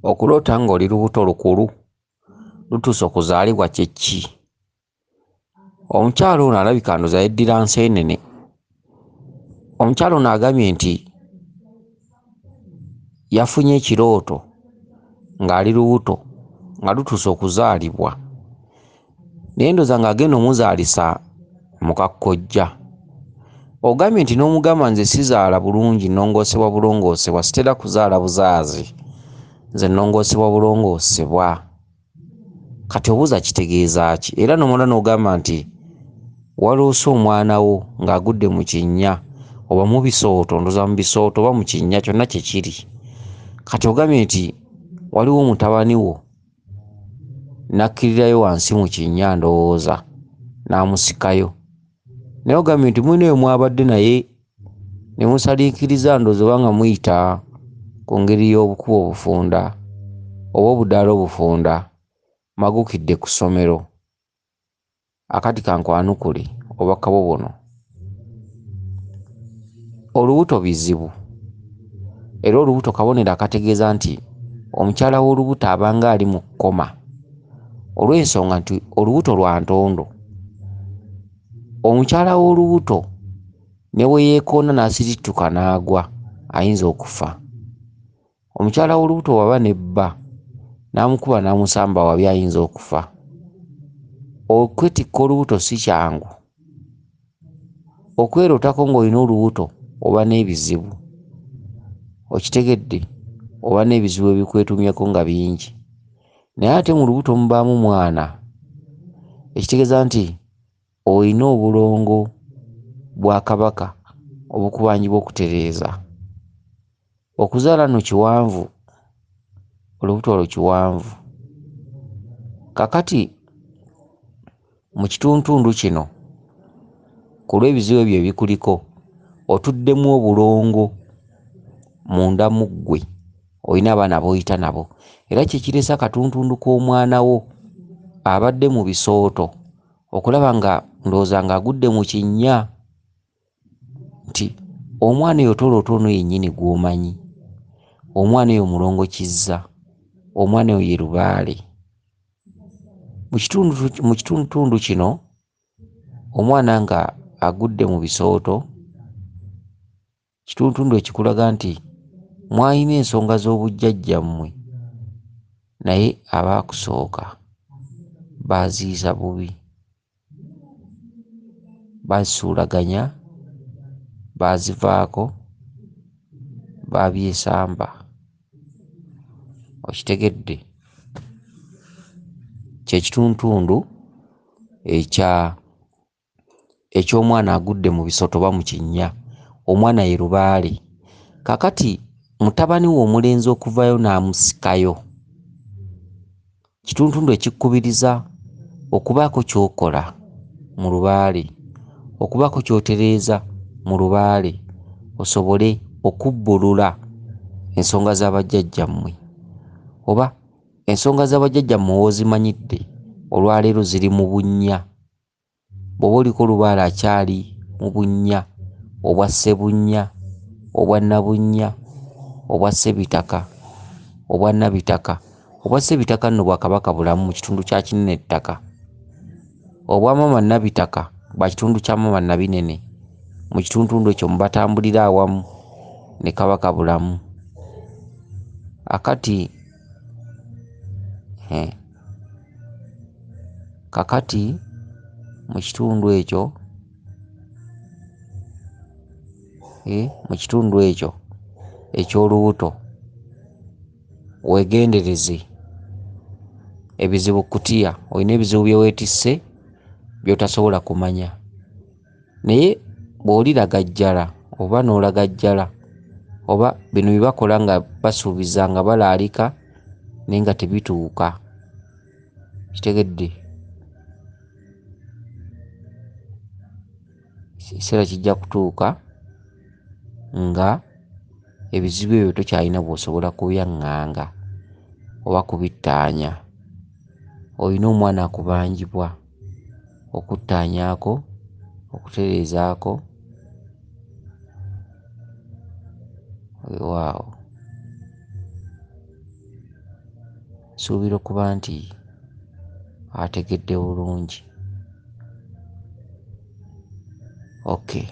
Okuloota ng'oli lubuto lukulu lutuuse okuzaalibwa kye ki? Omukyala ono alabika ndowooza yeddira nseenene. Omukyala ono agambye nti yafunye ekirooto ng'ali lubuto nga lutuuse okuzaalibwa naye ndowooza ng'agenda ommuzaalisa muka kkojja. Ogambye nti n'omugamba nze sizaala bulungi nnongoosebwa bulongoosebwa sitera kuzaala buzaazi nze nnongoosebwa bulongoosebwa. Kati obuuza kitegeeza ki? Era n'omala n'ogamba nti waloose omwana wo ng'agudde mu kinnya oba mu bisooto, ndowooza mu bisooto oba mu kinnya kyonna kye kiri. Kati ogambye nti waliwo mutabani wo n'akkirirayo wansi mu kinnya ndowooza n'amusikayo. Naye ogambye nti mulina we mwabadde naye ne musaliikiriza ndowooza oba nga muyita ku ngeri y'obukubo obufunda oba obudaala obufunda magukidde ku ssomero. Akati kankwanukule obubaka bwo buno. Olubuto bizibu era olubuto kabonero akategeeza nti omukyala w'olubuto abanga ali mu kkoma olw'ensonga nti olubuto lwa ntondo. Omukyala w'olubuto ne bwe yeekoona n'asirittuka n'agwa ayinza okufa. Omukyala w'olubuto bw'aba ne bba n'amukuba n'amusamba wabi ayinza okufa. Okwetikka olubuto si kyangu. Okwerootako ng'olina olubuto oba n'ebizibu. Okitegedde? Oba n'ebizibu ebikwetumyako nga bingi. Naye ate mu lubuto mubaamu mwana, ekitegeeza nti olina obulongo bwa Kabaka obukubanjibwa okutereeza. Okuzaala nno kiwanvu, olubuto olwo kiwanvu. Kaakati mu kituntundu kino ku lw'ebizibu ebyo ebikuliko, otuddemu obulongo munda mu ggwe, olina abaana b'oyita nabo era kye kireese akatuntundu k'omwana wo abadde mu bisooto okulaba nga ndowooza ng'agudde mu kinnya nti omwana oyo toloota ono yennyini gw'omanyi, omwana oyo Mulongo Kizza, omwana oyo ye Lubaale. Mu kitundutundu kino omwana nga agudde mu bisooto kitundutundu ekikulaga nti mwalina ensonga z'obujjajjammwe naye abaakusooka baaziyisa bubi, baazisuulaganya, baazivaako, baabyesamba. Okitegedde? Kye kitundutundu ekya eky'omwana agudde mu bisooto oba mu kinnya. Omwana ye Lubaale. Kaakati mutabani we omulenzi okuvaayo n'amusikayo kitundutundu ekikukubiriza okubaako ky'okola mu Lubaale, okubaako ky'otereeza mu Lubaale osobole okubbulula ensonga za bajjajjammwe oba ensonga za bajjajjammwe w'ozimanyidde olwaleero ziri mu bunnya. Bw'oba oliko lubaale akyali mu bunnya obwa Ssebunnya, obwa Nabunnya, obwa Ssebitaka, obwa Nabitaka. Obwa Ssebitaka nno bwa Kabaka Bulamu mu kitundu kya Kinenettaka. Obwa Maama Nabitaka bwa kitundu kya Maama Nabinene mu kitundutundu ekyo mwe batambulira awamu ne Kabaka Bulamu. Akati kakati mu kitundu ekyo mu kitundu ekyo eky'olubuto weegendereze ebizibu kkutiya olina ebizibu bye weetisse by'otasobola kumanya naye bw'oliragajjala oba n'olagajjala oba bino bye bakola nga basuubiza nga balaalika naye nga tebituuka. Kitegedde? Ekiseera kijja kutuuka nga ebizibu ebyo tokyalina bw'osobola kubyaŋŋanga oba kubittaanya. Olina omwana akubanjibwa okuttaanyaako, okutereezaako, weewaawo. Nsuubira okuba nti ategedde bulungi. Okay.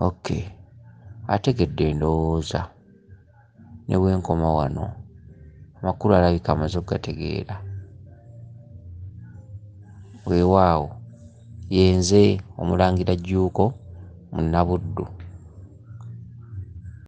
Okay. Ategedde ndowooza ne bwe nkoma wano amakulu alabika amaze okugategeera. Weewaawo ye nze Omulangira Jjuuko Munnabuddu.